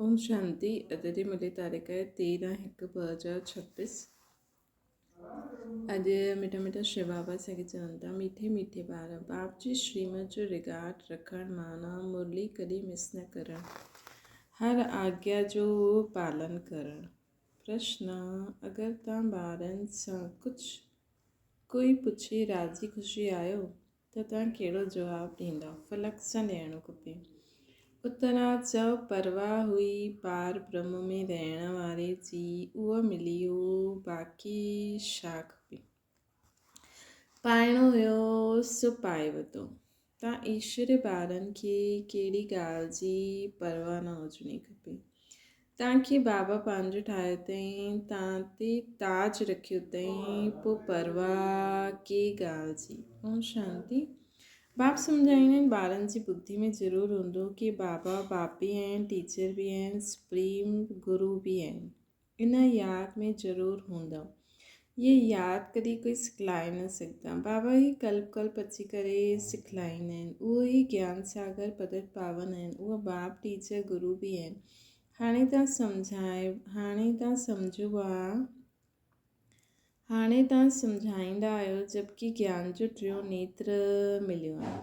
اوم شانتي اڄ جي ملي تاريخ آهي 13 هڪ 2026 اڄ مٺا مٺا شو بابا اسان کي چون ٿا ميٺي ميٺي ٻار باپ جي شريمت جو رگارڊ رکڻ معنيٰ مرلي ڪڏهن مس نه ڪرڻ هر آگيا جو پالن ڪرڻ پرشن اگر تان ٻارن سان ڪجهه ڪوئي پڇي راضي خوشي آهيو ته توهان ڪهڙو جواب ڏيندؤ؟ فلڪ سان ڏيڻو کپي. اترا چؤ پرواهه هئي پار برهم ۾ رهڻ واري جي اهو ملي هو باقي ڇا کپي. پائڻو هيو سو پائي وتو. تان ايشوري ٻارن کي ڪهڙي ڳالهه جي پرواهه نه هجڻي کپي. تان کي بابا پنهنجو ٺاهيو اٿئين، تان تي تاج رکيو اٿئين، پوء پرواهه ڪي ڳالهه جي. اوم شانتي. باپ سمجهائيندا آهن ٻارن جي ٻڌي ۾ ضرور هوندو ڪي بابا باپ به آهن، ٽيچر به آهن، سپريم گرو به آهن. ان ياد ۾ ضرور هوندؤ. اهي ياد ڪڏهن ڪوئي سکلائي نه سگهندا. بابا ئي ڪلپ ڪلپ اچي ڪري سکلائيندا آهن. اهو ئي گيان ساگر پتت پاون آهن. اهو باپ ٽيچر گرو به آهن. هاڻي تان سمجهائي هاڻي تان سمجهبو آ هاڻي تان سمجهائيندا آهيو جبڪه گيان جو ٽيون نيتر مليو آهي.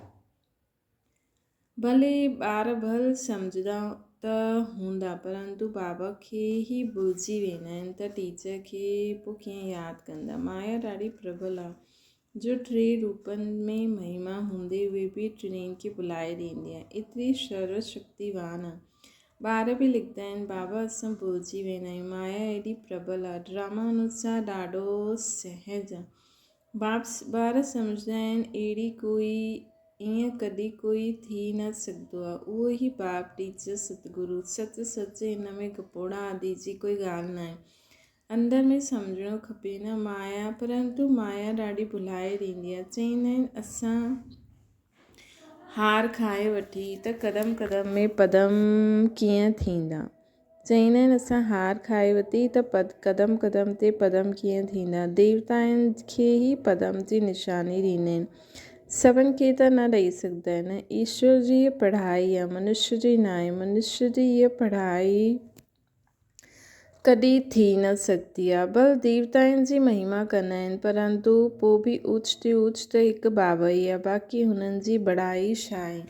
ڀلي ٻار ڀل سمجهندا ته هوندا پرنتو بابا کي ئي ڀلجي ويندا آهن ته ٽيچر کي پوء ڪيئن ياد ڪندا. مايا ڏاڍي پربل آ جو ٽي روپن ۾ مهما هوندي هوئي به ٽنهي کي ڀلائي ڏيندي آ. ايتري سرو شڪتيوان آ. ٻار به لکندا آهن بابا اسان ڀلجي ويندا آهيون. مايا ايڏي پربل آ. ڊراما انوسار ڏاڍو سهج آ. باپ ٻار سمجهندا آهن اهڙي ڪوئي ائين ڪڏهن ڪوئي ٿي نه سگهندو آهي اهو ئي باپ ٽيچر ستگرو سچ سچ هن ۾ گپوڙا آدي جي ڪوئي ڳالهه ناهي اندر ۾ سمجهڻو کپي نه مايا پرنتو مايا ڏاڍي ڀلائي ڏيندي آهي چئيندا آهن اسان هار کائي وٺي ته قدم قدم ۾ پدم ڪيئن ٿيندا؟ چئيندا آهن اسان هار کائي وتي ته پد قدم قدم تي پدم ڪيئن ٿيندا؟ ديوتائن کي ئي پدم جي نشاني ڏيندا آهن. سڀن کي ته نه ڏئي سگهندا آهن. ايشور جي هيء پڙهائي آهي، منشيه جي ناهي. منشيه جي هيء پڙهائي. ڪڏهن ٿي نه سگهندي آ. ڀل ديوتائن جي مهما ڪندا آهن، پرنتو پوء به اوچ تي اوچ ته هڪ بابا ئي آ. باقي هنن جي بڙائي ڇا آهي؟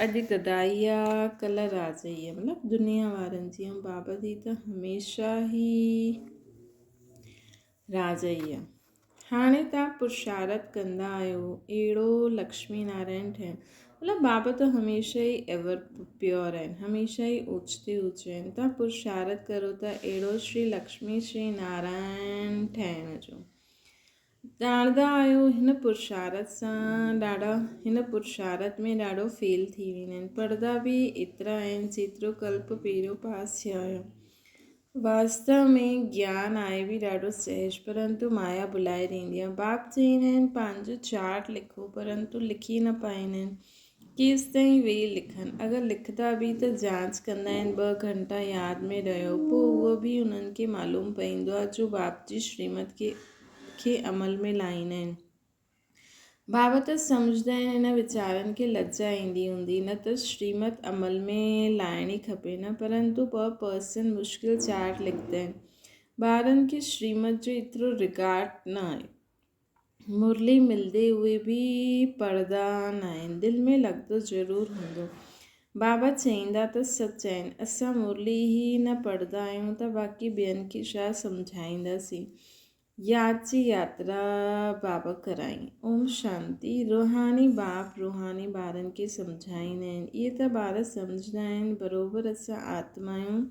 اڄ گدائي آ، ڪلهه راجائي آ. مطلب دنيا وارن جي ۽ بابا جي ته هميشه ئي راجائي آ. هاڻي توهان پرشارت ڪندا آهيو اهڙو لڪشمي نارائڻ ٺهڻ مطلب بابا ته هميشه ئي ايور پيور آهن هميشه ئي اوچتي اوچ آهن توهان پرشارت ڪرو ٿا اهڙو شري لڪشمي شري نارائڻ ٺهڻ جو ڄاڻندا آهيو هن پرشارت سان ڏاڍا هن پرشارت ۾ ڏاڍو فيل ٿي ويندا آهن پڙهندا به ايترا آهن جيترو ڪلپ پهريون پاس ٿيا آهيو واستو ۾ گيان آهي به ڏاڍو سهج پرنتو مايا ڀلائي ڏيندي آهي. باپ چئيندا آهن پنهنجو چارٽ لکو پرنتو لکي نه پائيندا آهن. ڪيستائين ويهي لکن. اگر لکندا به ته جانچ ڪندا آهن ٻه گهنٽا ياد ۾ رهيو پوء اهو به انهن کي معلوم پئيندو آهي جو باپ جي شريمت کي عمل ۾ لائيندا آهن. بابا ته سمجهندا آهن ان ويچارن کي لڄا ايندي هوندي نه ته شريمت عمل ۾ لائڻي کپي نه پرنتو پر پرسن مشڪل چارٽ لکندا آهن ٻارن کي شريمت جو ايترو رگارڊ نه آهي مرلي ملدي اهي به پڙهندا نه آهن دل ۾ لڳندو ضرور هوندو بابا چئيندا ته سچ آهن اسان مرلي ئي نه پڙهندا آهيون ته باقي ٻين کي ڇا سمجهائينداسين ياد جي ياترا بابا ڪرائين. اوم شانتي. روحاني باپ روحاني ٻارن کي سمجهائيندا آهن. اهي ته ٻار سمجهندا آهن بروبر اسان آتمايون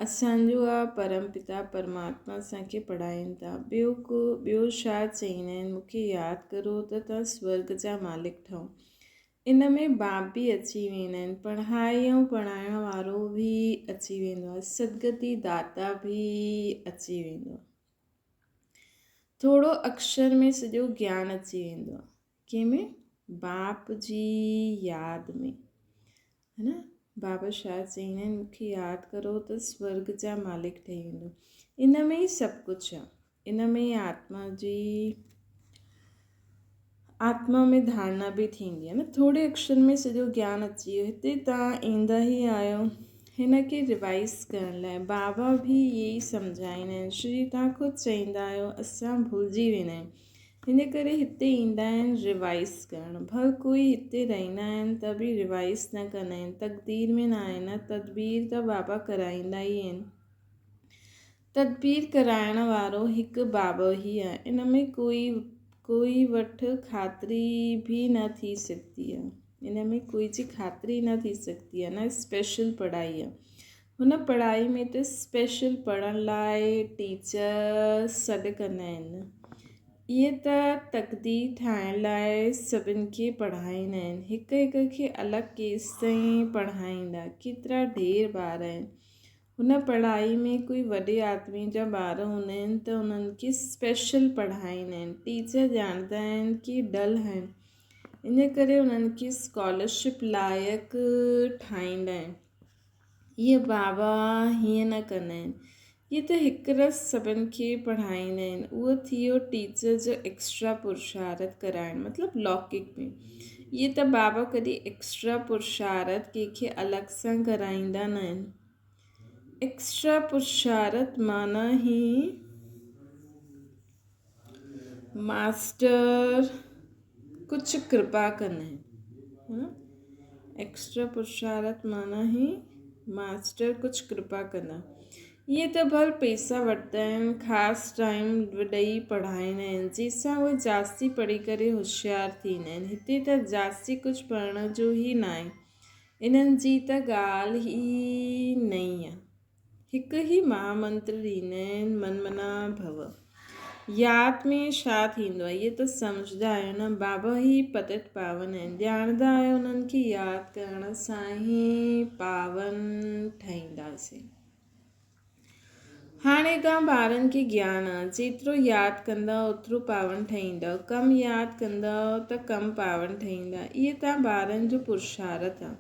اسان جو آ پرم پتا پرماتما اسان کي پڙهائين ٿا. ٻيو ڪو ٻيو ڇا چئيندا آهن مون کي ياد ڪرو ته توهان سورڳ جا مالڪ ٺهو. ان ۾ باپ به اچي ويندا آهن، پڙهائي ۽ پڙهائڻ وارو به اچي ويندو آهي، سدگتي داتا به اچي ويندو آهي. ٿورو اڪشر ۾ سڄو گيان اچي ويندو آهي. ڪنهن ۾؟ باپ جي ياد ۾. هي نه؟ بابا شاهه چئيندا آهن مون کي ياد ڪرو ته سورگ جا مالڪ ٺهي ويندو. ان ۾ ئي سڀ ڪجهه آهي. ان ۾ ئي آتما جي آتما ۾ ڌارڻا به ٿيندي آهي نه ٿوري اڪشر ۾ سڄو گيان اچي ويو هتي توهان ايندا ئي آهيو هن کي ريوائيز ڪرڻ لاء بابا به اهي ئي سمجهائيندا آهن. شري توهان خود چئيندا آهيو اسان ڀلجي ويندا آهيون. هن ڪري هتي ايندا آهن ريوائيز ڪرڻ. ڀل ڪوئي هتي رهندا آهن ته به ريوائيز نه ڪندا آهن. تقدير ۾ نه آهي نه تدبير ته بابا ڪرائيندا ئي آهن. تدبير ڪرائڻ وارو هڪ بابا ئي آهي. ان ۾ ڪوئي ڪوئي وٺ خاطري به نه ٿي سگهندي آهي. ان ۾ ڪوئي جي خاطري نه ٿي سگهندي آهي نه اسپيشل پڙهائي آهي هن پڙهائي ۾ ته اسپيشل پڙهڻ لاء ٽيچر سڏ ڪندا آهن اهي ته تقدير ٺاهڻ لاء سڀن کي پڙهائيندا آهن هڪ هڪ کي الڳ ڪيستائين پڙهائيندا ڪيترا ڍير ٻار آهن هن پڙهائي ۾ ڪوئي وڏي آدمي جا ٻار هوندا آهن ته انهن کي اسپيشل پڙهائيندا آهن ٽيچر ڄاڻندا آهن ڪي ڊل آهن ان ڪري انهن کي اسڪالرشپ لائق ٺاهيندا آهن. اهي بابا هيئن نه ڪندا آهن. اهي ته هڪ رس سڀن کي پڙهائيندا آهن. اهو ٿي ويو ٽيچر جو ايڪسٽرا پرشارت ڪرائڻ مطلب لوڪڪ ۾. اهي ته بابا ڪڏهن ايڪسٽرا پرشارت ڪنهن کي الڳ سان ڪرائيندا نه آهن. ايڪسٽرا پرشارت معنيٰ هي ماسٽر ڪجهه ڪرپا ڪندا آهن ايڪسٽرا پرشارت معنيٰ هي ماسٽر ڪجهه ڪرپا ڪندا اهي ته ڀل پئسا وٺندا آهن خاص ٽائيم ڏئي پڙهائيندا آهن جنهن سان اهي جاستي پڙهي ڪري هوشيار ٿيندا آهن هتي ته جاستي ڪجهه پڙهڻ جو ئي ناهي انهن جي ته ڳالهه ئي نئين آهي هڪ ئي مها منتر ڏيندا آهن من منا ڀو. ياد ۾ ڇا ٿيندو آهي اهي ته سمجهندا آهيو نه بابا هي پتت پاون آهن ڄاڻندا آهيو انهن کي ياد ڪرڻ سان ئي پاون ٺهينداسين. هاڻي توهان ٻارن کي گيان آهي جيترو ياد ڪندا اوترو پاون ٺهيندؤ ڪم ياد ڪندؤ ته ڪم پاون ٺهيندا اهي توهان ٻارن جو پرشارت آهي.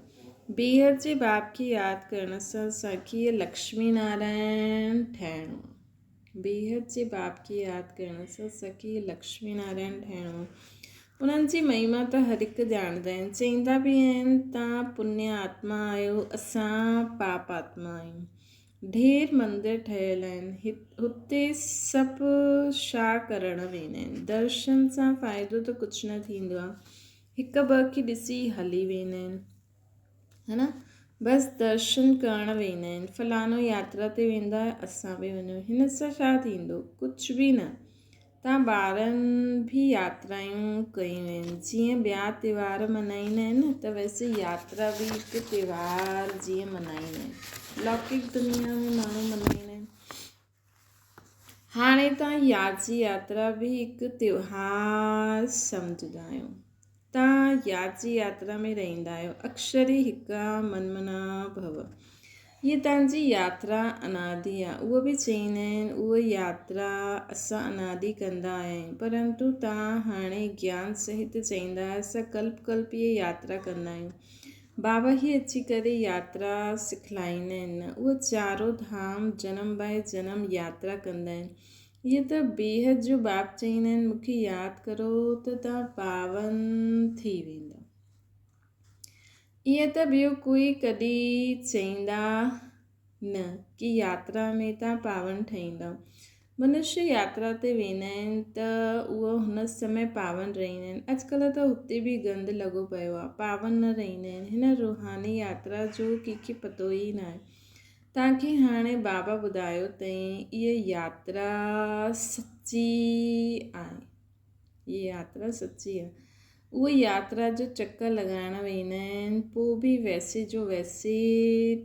بيحد جي باپ کي ياد ڪرڻ سان اسان کي لڪشمي نارائڻ ٺهڻو آهي. بيحد جي باپ کي ياد ڪرڻ سان اسان کي لڪشمي نارائڻ ٺهڻو آهي. انهن جي مهما ته هر هڪ ڄاڻندا آهن. چئيندا به آهن تان پني آتما آهيو اسان پاپ آتما آهيون. ڍير مندر ٺهيل آهن. هتي سڀ ڇا ڪرڻ ويندا آهن. درشن سان فائدو ته ڪجهه نه ٿيندو آهي. هڪ ٻه کي ڏسي هلي ويندا آهن ها نه بس درشن ڪرڻ ويندا آهن فلاڻو ياترا تي ويندا آهي اسان به وڃون هن سان ڇا ٿيندو ڪجهه به نه تان ٻارن به ياترائون ڪيون آهن جيئن ٻيا تيوهار منائيندا آهن نه ته ويسي ياترا به هڪ تيوهار جيئن منائيندا آهن لوڪڪ دنيا ۾ ماڻهو منائيندا آهن هاڻي توهان ياد جي ياترا به هڪ تيوهار سمجهندا آهيو. توهان ياد جي ياترا ۾ رهندا آهيو. اڪثر ئي هڪ آ من منا ڀو. هيء توهان جي ياترا انادي آ. اهو به چئيندا آهن اهو ياترا اسان انادي ڪندا آيا آهيون. پرنتو توهان هاڻي گيان سهت چئيندا آهيو اسان ڪلپ ڪلپ هيء ياترا ڪندا آهيون. بابا هي اچي ڪري ياترا سکلائيندا آهن نه اهي چارو ڌام جنم باء جنم ياترا ڪندا آهن اهي ته بيحد جو باپ چئيندا آهن مون کي ياد ڪرو ته توهان پاون ٿي ويندا ايئن ته ٻيو ڪوئي ڪڏهن چئيندا نه ڪي ياترا ۾ تان پاون ٺهيندا. منشي ياترا تي ويندا آهن ته اهو هن سمي پاون رهندا آهن. اڄڪلهه ته هتي به گند لڳو پيو آهي. پاون نه رهندا آهن. هن روحاني ياترا جو ڪنهن کي پتو ئي ناهي. توهان کي هاڻي بابا ٻڌايو تئين اها ياترا سچي آهي. اها ياترا سچي آهي. اهي ياترا جو چڪر لڳائڻ ويندا آهن پوء به ويسي جو ويسي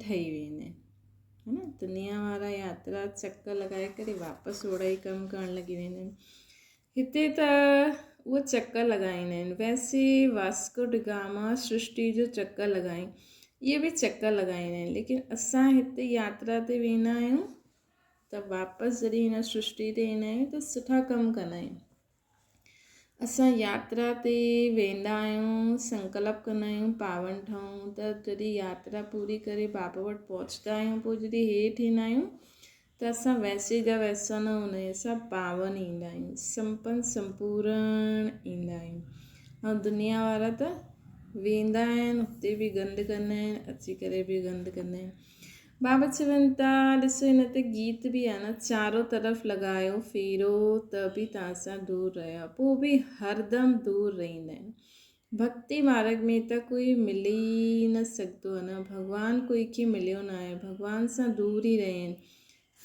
ٺهي ويندا آهن ها نه دنيا وارا ياترا چڪر لڳائي ڪري واپس اوڙا ئي ڪم ڪرڻ لڳي ويندا آهن هتي ته اهي چڪر لڳائيندا آهن ويسي واسڪو ڊگاما سرشٽي جو چڪر لڳائين اهي به چڪر لڳائيندا آهن ليڪن اسان هتي ياترا تي ويندا آهيون ته واپس جڏهن هن سرشٽي تي ايندا آهيون ته سٺا ڪم ڪندا آهيون اسان ياترا تي ويندا آهيون سنڪلپ ڪندا آهيون پاون ٺهون ته جڏهن ياترا پوري ڪري بابا وٽ پهچندا آهيون پوء جڏهن هيٺ ايندا آهيون ته اسان ويسي جا ويسا نه هوندا آهيون اسان پاون ايندا آهيون سمپن سمپورڻ ايندا آهيون ۽ دنيا وارا ته ويندا آهن اتي به گند ڪندا آهن اچي ڪري به گند ڪندا آهن. بابا چون ٿا ڏسو هن تي گيت به آهي نه چارو طرف لڳايو ڦيرو ته به توهان سان دور رهيا پوء به هردم دور رهندا آهن. ڀڳتي مارڳ ۾ ته ڪوئي ملي ئي نه سگهندو آهي نه ڀڳوان ڪوئي کي مليو نه آهي ڀڳوان سان دور ئي رهيا آهن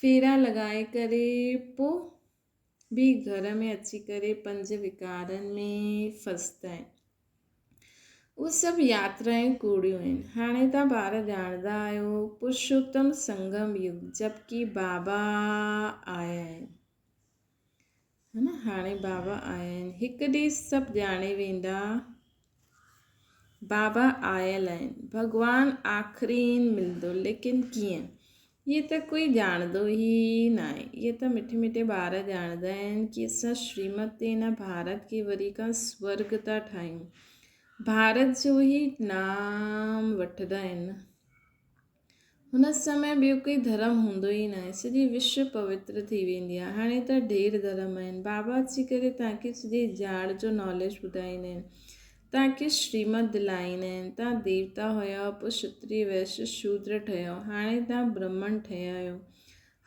ڦيرا لڳائي ڪري پوء به گهر ۾ اچي ڪري پنج وڪارن ۾ ڦسندا آهن. اهي سڀ ياترائون ڪوڙيون آهن. هاڻي توهان ٻار ڄاڻندا آهيو پرشوتم سنگم يگ جبڪه بابا آيا آهن. ها نه هاڻي بابا آيا آهن. هڪ ڏينهن سڀ ڄاڻي ويندا بابا آيل آهن. ڀڳوان آخرين ملندو ليڪن ڪيئن؟ اهي ته ڪوئي ڄاڻندو ئي ناهي. اهي ته مٺي مٺي ٻار ڄاڻندا آهن ڪي اسان شريمت تي هن ڀارت کي وري ڪا سورڳ ٿا ٺاهيون. ڀارت جو ئي نام وٺندا آهن. هن سمي ٻيو ڪوئي ڌرم هوندو ئي ناهي. سڄي وشو پوتر ٿي ويندي آهي. هاڻي ته ڍير ڌرم آهن. بابا اچي ڪري توهان کي سڄي ڄاڻ جو ناليج ٻڌائيندا آهن. توهان کي شريمت دلائيندا آهن. توهان ديوتا هيا، پوء شتري، ويش، شودر ٺهيا، هاڻي توهان برهمڻ ٺهيا آهيو.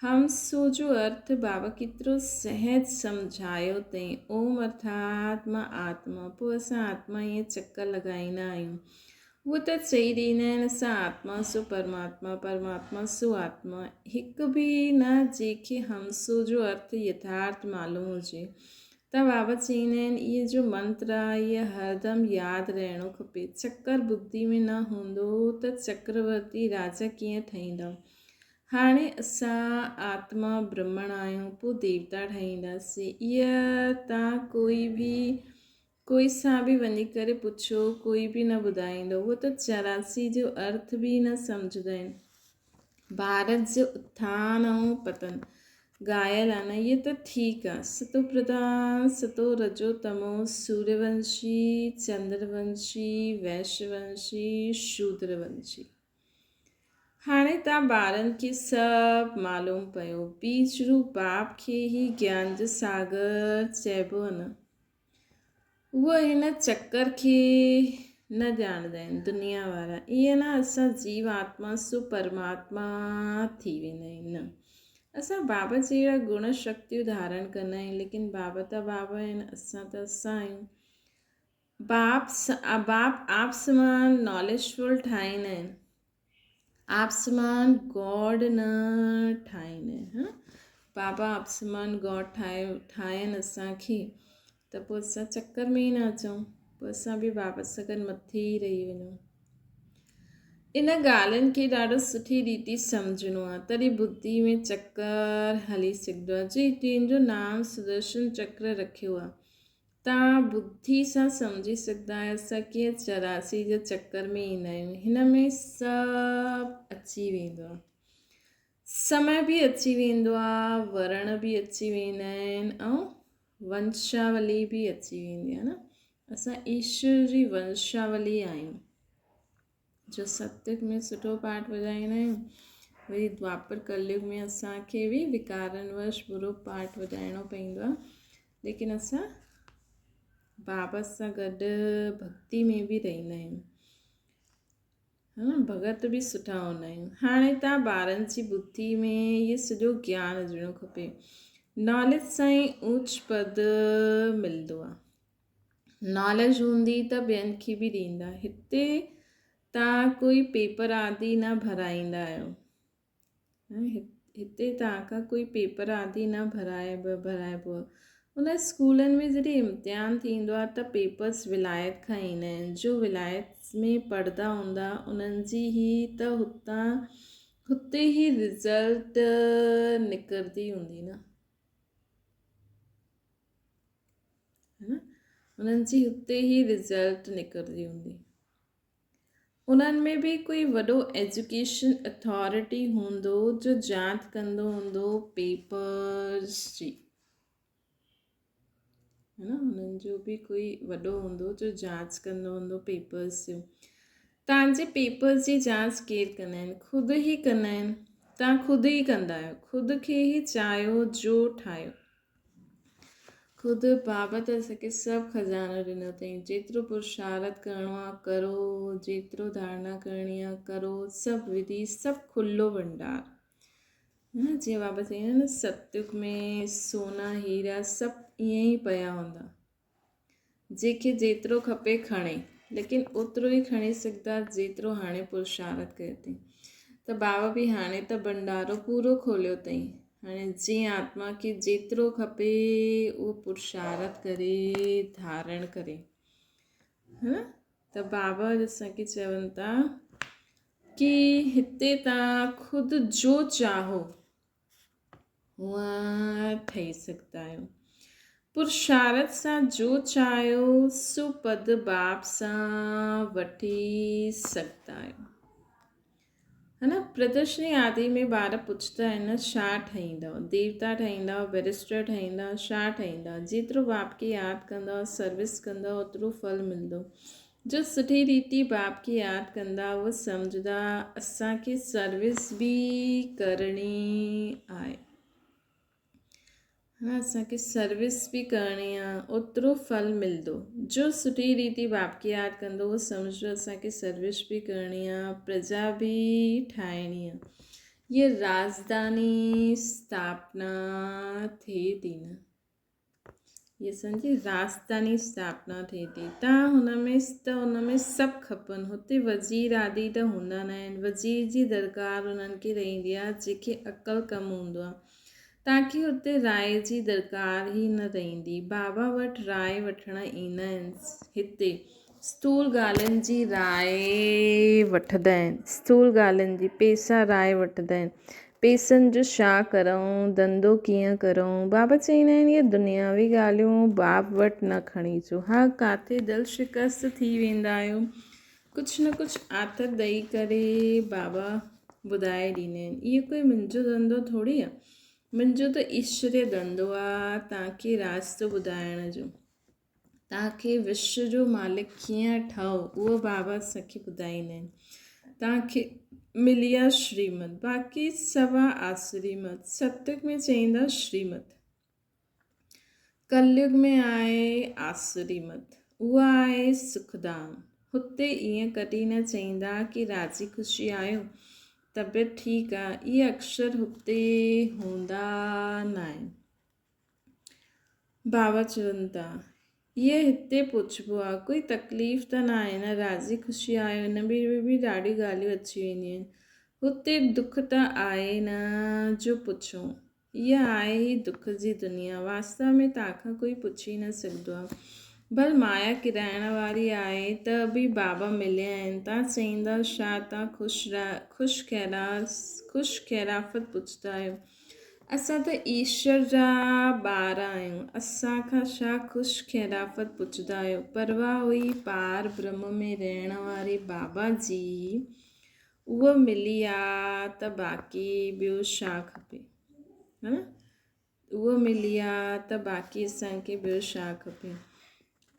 همسو جو ارٿ بابا ڪيترو سهج سمجهايو اٿئين. اوم ارٿات مان آتما، پوء اسان آتما ائين چڪر لڳائيندا آهيون. هو ته چئي ڏيندا آهن اسان آتما سو پرماتما، پرماتما سو آتما. هڪ به نه جنهن کي همسو جو ارٿ يٿارٿ معلوم هجي. ته بابا چئيندا آهن اهي جو منتر آ اهي هردم ياد رهڻو کپي. چڪر ٻڌي ۾ نه هوندو ته چڪرورتي راجا ڪيئن ٺهيندؤ. هاڻي اسان آتما برهمڻ آهيون پوء ديوتا ٺهينداسين. اهي تان ڪوئي به ڪوئي سان به وڃي ڪري پڇو ڪوئي به نه ٻڌائيندو. اهو ته 84 جو ارٿ به نه سمجهندا آهن. ڀارت جو اٿان ۽ پتن ڳايل آ نه اهي ته ٺيڪ آ. ستو پرڌان ستو رجو تمو سوريونشي چندرونشي ويشونشي شودرونشي. هاڻي تان ٻارن کي سڀ معلوم پيو. بيج روپ باپ کي ئي گيان جو ساگر چئبو آ نه. اهي هن چڪر کي نه ڄاڻندا آهن دنيا وارا ائين نه اسان جيو آتما سو پرماتما ٿي ويندا آهيون نه اسان بابا جهڙا گڻ شڪتيون ڌارڻ ڪندا آهيون ليڪن بابا ته بابا آهن اسان ته اسان آهيون باپ باپ آپ سمان ناليجفل ٺاهيندا آهن آپ سمان گاڊ نه ٺاهين ها بابا آپ سمان گاڊ ٺاهي ٺاهين اسان کي ته پوء اسان چڪر ۾ ئي نه اچون پوء اسان به بابا سان گڏ مٿي ئي رهي وڃون ان ڳالهين کي ڏاڍو سٺي ريتي سمجهڻو آهي تڏهن ٻڌي ۾ چڪر هلي سگهندو آهي جي جنهن جو نام سدرشن چڪر رکيو آهي توهان ٻڌي سان سمجهي سگهندا آهيو اسان ڪيئن 84 جي چڪر ۾ ايندا آهيون. هن ۾ سڀ اچي ويندو آهي. سمي به اچي ويندو آهي، ورڻ به اچي ويندا آهن ۽ ونشاولي به اچي ويندي آهي نه. اسان ايشور جي ونشاولي آهيون. جو ستيگ ۾ سٺو پاٺ وڄائيندا آهيون وري دوآپر ڪليگ ۾ اسان کي به وڪارن وش برو پاٺ وڄائڻو پوندو آهي ليڪن اسان بابا سان گڏ ڀڳتي ۾ به رهندا آهيون ها ڀڳت به سٺا هوندا آهيون هاڻي تان ٻارن جي ٻڌي ۾ اهو سڄو گيان هجڻو کپي ناليج سان ئي اوچ پد ملندو آهي ناليج هوندي ته ٻين کي به ڏيندا. هتي توهان ڪوئي پيپر آدي نه ڀرائيندا آهيو. هتي توهان کان ڪوئي پيپر آدي نه ڀرائبو آهي. ان اسڪولن ۾ جڏهن امتحان ٿيندو آهي ته پيپرس ولايت کان ايندا آهن. جو ولايت ۾ پڙهندا هوندا انهن جي هي ته هتان هتي ئي رزلٽ نڪرندي هوندي نه. انهن جي هتي ئي رزلٽ نڪرندي هوندي. انهن ۾ به ڪوئي وڏو ايجوڪيشن اٿارٽي هوندو جو جانچ ڪندو هوندو پيپرز جي انهن جو به ڪوئي وڏو هوندو جو جانچ ڪندو هوندو پيپرز جو توهان جي پيپرز جي جانچ ڪير ڪندا آهن خود ئي ڪندا آهن توهان خود ئي ڪندا آهيو خود کي ئي چاهيو جو ٺاهيو. خود بابا ته اسان کي سڀ خزانو ڏنو اٿئي، جيترو پرشارت ڪرڻو آ ڪرو، جيترو ڌارڻا ڪرڻي آ ڪرو، سڀ وڌي سڀ کلو ڀنڊار. جيئن بابا چئي نه ستيگ ۾ سونا هيرا سڀ ائين ئي پيا هوندا، جنهن کي جيترو کپي کڻي، ليڪن اوترو ئي کڻي سگهندا جيترو هاڻي پرشارت ڪيو اٿئي. ته بابا به هاڻي ته ڀنڊارو پورو کوليو اٿئي، هاڻي جنهن آتما کي جيترو کپي اهو پرشارت ڪري ڌارڻ ڪري. ها ته بابا اسان کي چون ٿا ڪي هتي تان خود جو چاهو هونء ٺهي سگهندا آهيو. پرشارت سان جو چاهيو سو پد باب سان وٺي سگهندا آهيو. ها نه پردرشني آدي ۾ ٻار پڇندا آهن نه ڇا ٺهيندؤ؟ ديوتا ٺهيندؤ، بئريسٽر ٺهيندؤ، ڇا ٺهيندؤ؟ جيترو باپ کي ياد ڪندؤ، سروس ڪندؤ اوترو ڦل ملندو. جو سٺي ريتي باپ کي ياد ڪندا اهو سمجهندا اسان کي سروس به ڪرڻي آهي ها اسان کي سروس به ڪرڻي آهي اوترو ڦل ملندو جو سٺي ريتي باپ کي ياد ڪندو اهو سمجهندو اسان کي سروس به ڪرڻي آهي پرجا به ٺاهڻي آهي هيء راجڌاني اسٿاپنا ٿئي ٿي نه هيء اسان جي راجڌاني اسٿاپنا ٿئي ٿي ته هن ۾ ته هن ۾ سڀ کپن. هتي وزير آدي ته هوندا نه آهن. وزير جي درڪار انهن کي رهندي آهي جنهن کي عقل ڪم هوندو آهي. تاڪي هتي راء جي درڪار ئي نه رهندي. بابا وٽ راء وٺڻ ايندا آهن. هتي اسٿول ڳالهين جي راء وٺندا آهن. اسٿول ڳالهين جي پيسا راء وٺندا آهن. پيسن جو ڇا ڪرئون، ڌنڌو ڪيئن ڪرئون؟ بابا چئيندا آهن، اهي دنياوي ڳالهيون باب وٽ نه کڻي اچو. ها، ڪاٿي دل شڪست ٿي ويندا آهيو، ڪجهه نه ڪجهه آٿت ڏئي ڪري بابا ٻڌائي ڏيندا آهن، اهو ڪوئي منهنجو ڌنڌو ٿوري آهي، منهنجو ته ايشوري ڌنڌو آهي توهان کي راستو ٻڌائڻ جو. توهان کي وشو جو مالڪ ڪيئن ٺهو اهو بابا اسان کي ٻڌائيندا آهن. توهان کي ملي آ شريمت باقي سوا آسري مت. ستيگ ۾ چئيندا شريمت. ڪليگ ۾ آهي آسري مت. اها آهي سکڌام. هتي ائين ڪڏهن نه چئيندا ڪي راضي خوشي آهيو طبيعت ٺيڪ آ. اهي اڪشر هتي هوندا ناهن. بابا چون ٿا، اهي هتي پڇبو آ، ڪوئي تڪليف ته ناهي نه، راضي خوشي آهيو؟ ان ۾ به ڏاڍيون ڳالهيون اچي وينديون آهن. هتي دک ته آهي نه جو پڇون. اها آهي ئي دک جي دنيا. واستو ۾ توهان کان ڪوئي پڇي نه سگهندو آ. ڀل مايا ڪيرائڻ واري آهي ته به بابا مليا آهن. توهان چئيندا ڇا توهان خوش خيرافت پڇندا آهيو. اسان ته ايشور جا ٻار آهيون، اسان کان ڇا خوش خيرافت پڇندا آهيو؟ پرواهه هئي پار برهم ۾ رهڻ واري بابا جي، اهو ملي آ ته باقي ٻيو ڇا کپي؟ ها نه؟ اهو ملي آ ته باقي اسان کي ٻيو ڇا کپي؟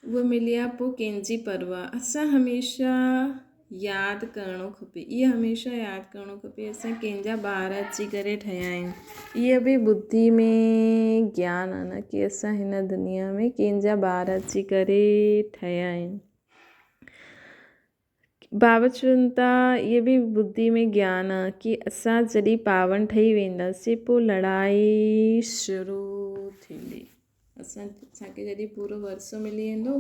اهو ملي آ پوء ڪنهن جي پرواهه؟ اسان هميشه ياد ڪرڻو کپي، اهو هميشه ياد ڪرڻو کپي اسان ڪنهن جا ٻار اچي ڪري ٺهيا آهيون. اهو به ٻڌي ۾ گيان آ نه ڪي اسان هن دنيا ۾ ڪنهن جا ٻار اچي ڪري ٺهيا آهيون. بابا چون ٿا اهو به ٻڌي ۾ گيان آ ڪي اسان جڏهن پاون ٺهي وينداسين پوء لڙائي شروع ٿيندي. اسان کي جڏهن پورو ورثو ملي ويندو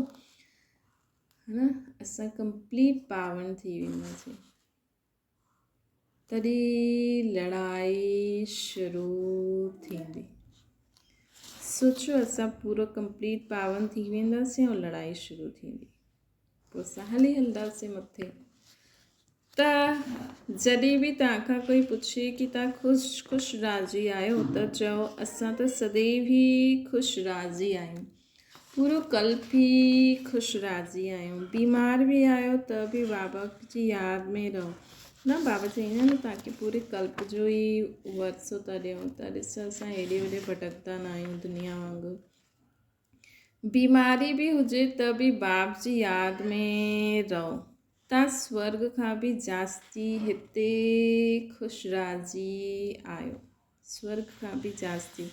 ها نه اسان ڪمپليٽ پاون ٿي وينداسين تڏهن لڙائي شروع ٿيندي. سوچو اسان پورو ڪمپليٽ پاون ٿي وينداسين ۽ لڙائي شروع ٿيندي. پوء اسان هلي هلنداسين مٿي. ته جڏهن به توهان کان ڪوئي پڇي ڪي توهان خوش خوش راضي آهيو ته چئو اسان ته سديو ئي خوش راضي آهيون. پورو ڪلپ ئي خوش راضي آهيون. بيمار به آهيو ته به بابا جي ياد ۾ رهو. نه بابا چئيندا آهن توهان کي پوري ڪلپ جو ئي ورثو ٿا ڏيون ته ڏسو اسان هيڏي هوڏي ڀٽڪندا نه آهيون دنيا وانگر. بيماري به هجي ته به باپ جي ياد ۾ رهو. تان سورڳ کان به جاستي هتي خوش راضي آهيو. سورڳ کان به جاستي.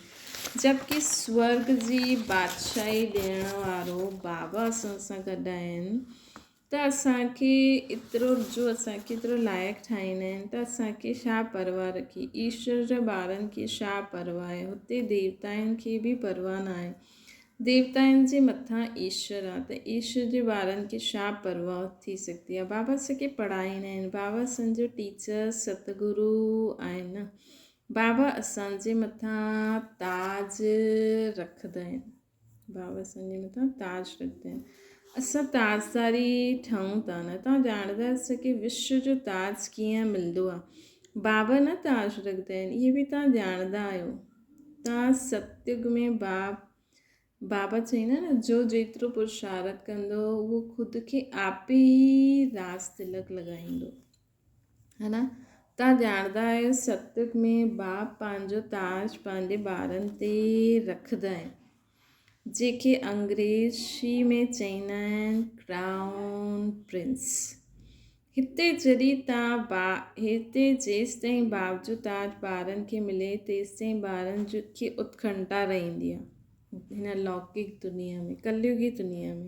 جبڪه سورڳ جي بادشاهي ڏيڻ وارو بابا اسان سان گڏ آهن ته اسان کي ايترو جو اسان کي ايترو لائق ٺاهيندا آهن ته اسان کي ڇا پرواهه رکي ايشور جا ٻارن کي ڇا پرواهه آهي هتي ديوتائن کي به پرواهه نه آهي ديوتائن جي مٿان ايشور آهي ته ايشور جي ٻارن کي ڇا پرواهه ٿي سگهندي آهي بابا اسان کي پڙهائيندا آهن بابا اسان جو ٽيچر ستگرو آهن نه بابا اسان جي مٿان تاج رکندا آهن بابا اسان جي مٿان تاج رکندا آهن اسان تاجداري ٺهون ٿا نه توهان ڄاڻندا آهيو ڪي وشو جو تاج ڪيئن ملندو آهي بابا نه تاج رکندا آهن اهي به توهان ڄاڻندا آهيو توهان ستيگ ۾ باب بابا چئيندا نه جو جيترو پرشارت ڪندو اهو خود کي آپ ئي راز تلڪ لڳائيندو ها نه؟ توهان ڄاڻندا آهيو ستيگ ۾ باپ پنهنجو تاج پنهنجي ٻارن تي رکندا آهن جيڪي انگريزي ۾ چئيندا آهن ڪرائون پرنس. هتي جڏهن تان با هتي جيستائين باپ جو تاج ٻارن کي ملي تيستائين ٻارن کي اتکنٺا رهندي آهي. هن لوڪڪ دنيا ۾، ڪليوگي دنيا ۾،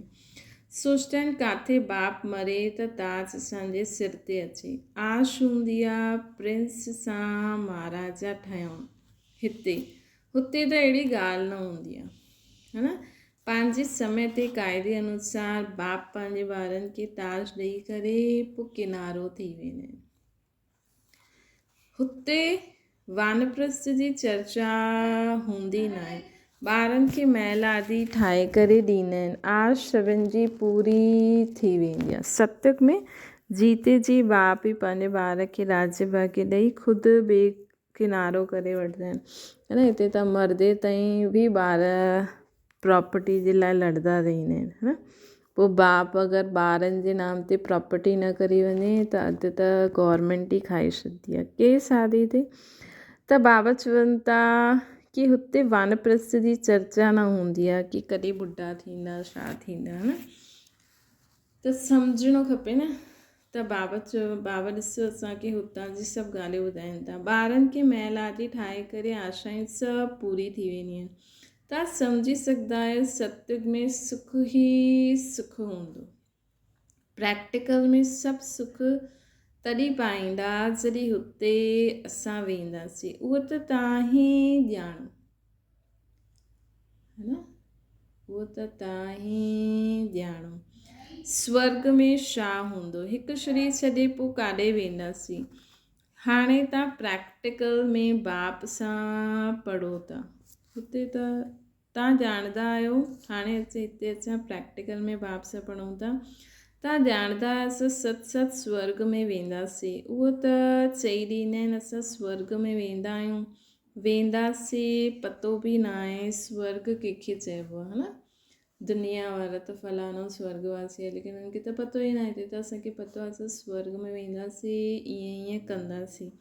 سوچتا آهن ڪاٿي باپ مري ته تاج اسان جي سر تي اچي. آش هوندي آ پرنس سان مهاراجا ٺهيون. هتي، هتي ته اهڙي ڳالهه نه هوندي آ. ها نه؟ پنهنجي سمي تي قاعدي انوسار باپ پنهنجي ٻارن کي تاج ڏئي ڪري پوء ڪنارو ٿي ويندا آهن. هتي وانپرست جي چرچا هوندي ناهي. ٻارن کي محل آدي ٺاهي ڪري ڏيندا آهن. آش سڀن جي پوري ٿي ويندي آهي. ستيگ ۾ جيتي جي باپ ئي پنهنجي ٻار کي راجيه ڀاڳيه ڏئي خود بي ڪنارو ڪري وٺندا آهن. هتي ته مردي تائين به ٻار پراپرٽي جي لاء لڙندا رهندا آهن ها نه پوء باپ اگر ٻارن جي نام تي پراپرٽي نه ڪري وڃي ته اڌ ته گورنمينٽ ئي کائي ڇڏندي آهي ڪيس آدي تي ته بابا چون ٿا ڪي هتي وانپرست جي چرچا نه هوندي آهي ڪي ڪڏهن ٻڍا ٿيندا ڇا ٿيندا ها نه ته سمجهڻو کپي نه ته بابا چيو، بابا ڏسو اسان کي هتان جي سڀ ڳالهيون ٻڌائين ٿا. ٻارن کي محل آدي ٺاهي ڪري آشائون سڀ پوري ٿي وينديون آهن. توهان سمجهي سگهندا آهيو ستيگ ۾ سک ئي سک هوندو. پريڪٽيڪل ۾ سڀ سک تڏهن پائيندا جڏهن هتي اسان وينداسين. اهو ته توهان ئي ڄاڻو. ها نه؟ اهو ته توهان ئي ڄاڻو. سورڳ ۾ ڇا هوندو؟ هڪ شرير ڇڏي پوء ڪاڏي وينداسين؟ هاڻي توهان پريڪٽيڪل ۾ باپ سان پڙهو ٿا. هتي ته توهان ڄاڻندا آهيو، هاڻي اسين هتي اسان پريڪٽيڪل ۾ باپ سان پڙهون ٿا. توهان ڄاڻندا آهيو اسان ست ست سورڳ ۾ وينداسين. اهو ته چئي ڏيندا آهن اسان سورڳ ۾ ويندا آهيون. وينداسين پتو به ناهي سورڳ ڪنهن کي چئبو آهي ها نه دنيا وارا ته فلاڻو سورڳ واسي آهي ليڪن انهن کي ته پتو ئي ناهي هتي ته اسان کي پتو آهي اسان سورڳ ۾ وينداسين ائين ائين ڪنداسين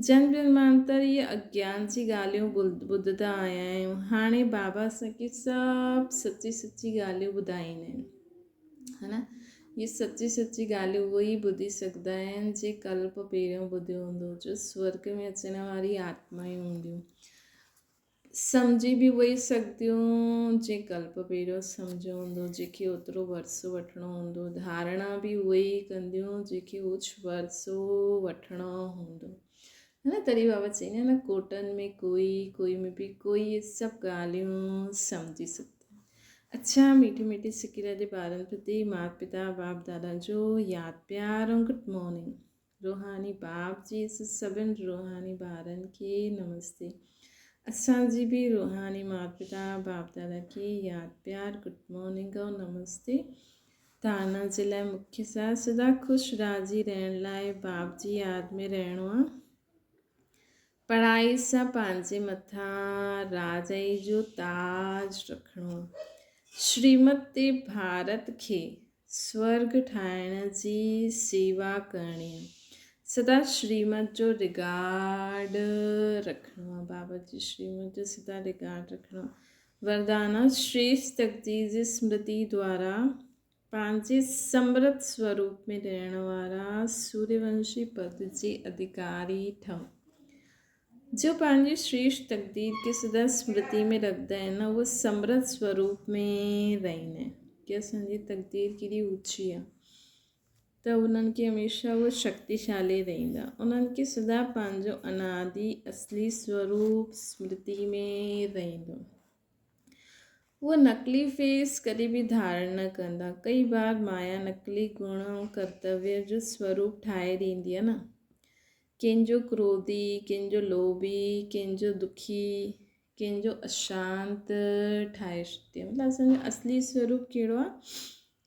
جنم جنمانتر اهي اگيان جي ڳالهيون ٻڌندا آيا آهيون هاڻي بابا اسان کي سڀ سچي سچي ڳالهيون ٻڌائيندا آهن ها نه اهي سچي سچي ڳالهيون اهي ئي ٻڌي سگهندا آهن جي ڪلپ پهريون ٻڌيو هوندو جو سورڳ ۾ اچڻ واري آتمائون هونديون سمجهي به اهي ئي سگهنديون جي ڪلپ پهريون سمجهيو هوندو جيڪي اوترو ورثو وٺڻو هوندو ڌارڻا به اهي ئي ڪنديون جيڪي اوچ ورثو وٺڻو هوندو ها نه تڏهن بابا چئيندا آهن نه ڪوٽن ۾ ڪوئي ڪوئي ۾ به ڪوئي اهي سڀ ڳالهيون سمجهي سگهندا اڇا ميٺي ميٺي سڪيرا جي ٻارن پرتي مات پتا باپ دادا جو ياد پيار ۽ گڊ مارننگ روحاني باپ جي سڀن روحاني ٻارن کي نمستي اسان جي به روحاني مات پتا باپ دادا کي ياد پيار گڊ مارننگ ۽ نمستي تانا جي لاء مکي سا سدا خوش راضي رهڻ لاء باپ جي ياد ۾ رهڻو آ پڙهائي سان پنهنجي مٿان راجائي جو تاج رکڻو. شريمت تي ڀارت کي سورڳ ٺاهڻ جي سيوا ڪرڻي. سدا شريمت جو رگارڊ رکڻو. بابا جي شريمت جو سدا رگارڊ رکڻو. وردانا شريشٽ تقدير جي سمرتي دوارا پنهنجي سمرت سوروپ ۾ رهڻ وارا سوريونشي پد جي اڌڪاري ٺهو. جو پنهنجي شريشٽ تقدير کي سدا سمرتي ۾ رکندا آهن نه اهي سمرٿ سوروپ ۾ رهندا آهن ڪي اسان جي تقدير ڪيڏي اوچي آهي ته انهن کي هميشه اهي شڪتيشالي رهندا انهن کي سدا پنهنجو انادي اصلي سوروپ سمرتي ۾ رهندو اهي نقلي فيس ڪڏهن به ڌارڻ نه ڪندا ڪئي بار مايا نقلي گڻ ۽ ڪرتويه جو سوروپ ٺاهي ڏيندي آهي نه ڪنهن جو ڪروڌي، ڪنهن جو لوڀي، ڪنهن جو دکي، ڪنهن جو اشانت ٺاهي ڇڏيندي آهي. مطلب اسان جو اصلي سوروپ ڪهڙو آهي؟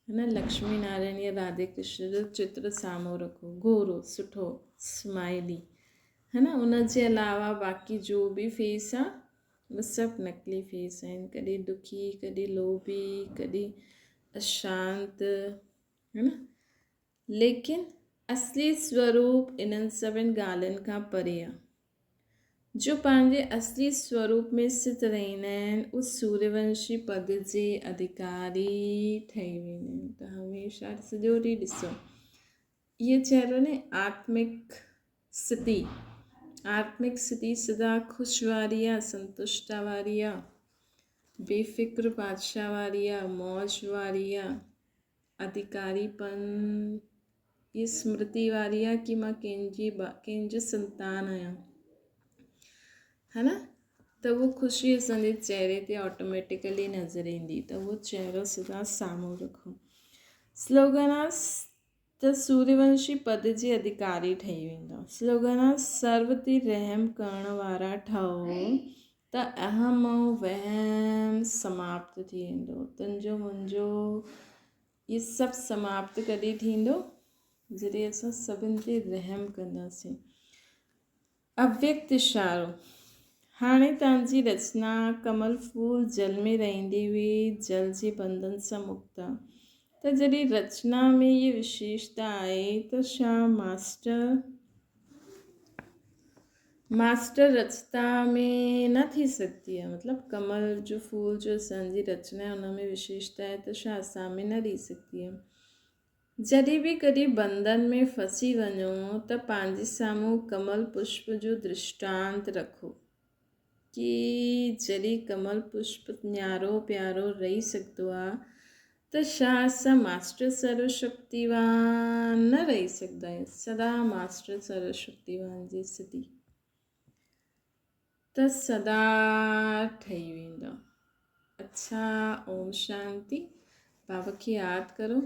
هن لڪشمي نارائڻ يا راڌي ڪرشن جو چتر سامهون رکو، گورو، سٺو، اسمائلي، هي نه؟ ان جي علاوه باقي جو به فيس آهي اهي سڀ نقلي فيس آهن. ڪڏهن دکي، ڪڏهن لوڀي، ڪڏهن اشانت، هي نه؟ ليڪن اصلي سوروپ انهن سڀن ڳالهين کان پري آ. جو پنهنجي اصلي سوروپ ۾ سٿ رهندا آهن، اهي سوريونشي پد جي اڌڪاري ٺهي ويندا آهن. ته هميشه سڄو ڏينهن ڏسو اهو چهرو نه آتمڪ سٿي، آتمڪ سٿي سدا خوش واري آ، سنتشٽا واري آ، بي فڪر بادشاهه واري آ، موج واري آ. اڌڪاري پن هي سمرتي واري آ ڪي مان ڪنهن جي ڪنهن جو سنتان آهيان ها نه ته اهو خوشي اسان جي چهري تي آٽوميٽيڪلي نظر ايندي ته اهو چهرو سدا سامهون رکو سلوگن آ ته سوريونشي پد جي اڌڪاري ٺهي ويندا سلوگن آ سرو تي رحم ڪرڻ وارا ٺهو ته اهم ۽ وهم سماپت ٿي ويندو. تنهنجو منهنجو اهي سڀ سماپت ڪڏهن ٿيندو؟ جڏهن اسان سڀن تي رحم ڪنداسين. اويڪت اشارو، هاڻي توهان جي رچنا ڪمل ڦول جل ۾ رهندي هئي، جل جي بنڌن سان مڪت آ. ته جڏهن رچنا ۾ اهي وشيشتا آهي ته ڇا ماسٽر ماسٽر رچتا ۾ نه ٿي سگهندي آهي مطلب ڪمل جو ڦول جو اسان جي رچنا آهي ان ۾ وشيشتا آهي ته ڇا اسان ۾ نه رهي سگهندي آهي جڏهن به ڪڏهن بنڌن ۾ ڦسي وڃو ته پنهنجي سامهون ڪمل پشپ جو درشٽانت رکو ڪي جڏهن ڪمل پشپ نيارو پيارو رهي سگهندو آهي ته ڇا اسان ماسٽر سرو شڪتيوان نه رهي سگهندا آهيون؟ سدا ماسٽر سرو شڪتيوان جي سڌي ته سدا ٺهي ويندا. اڇا اوم شانتي. بابا کي ياد ڪرو.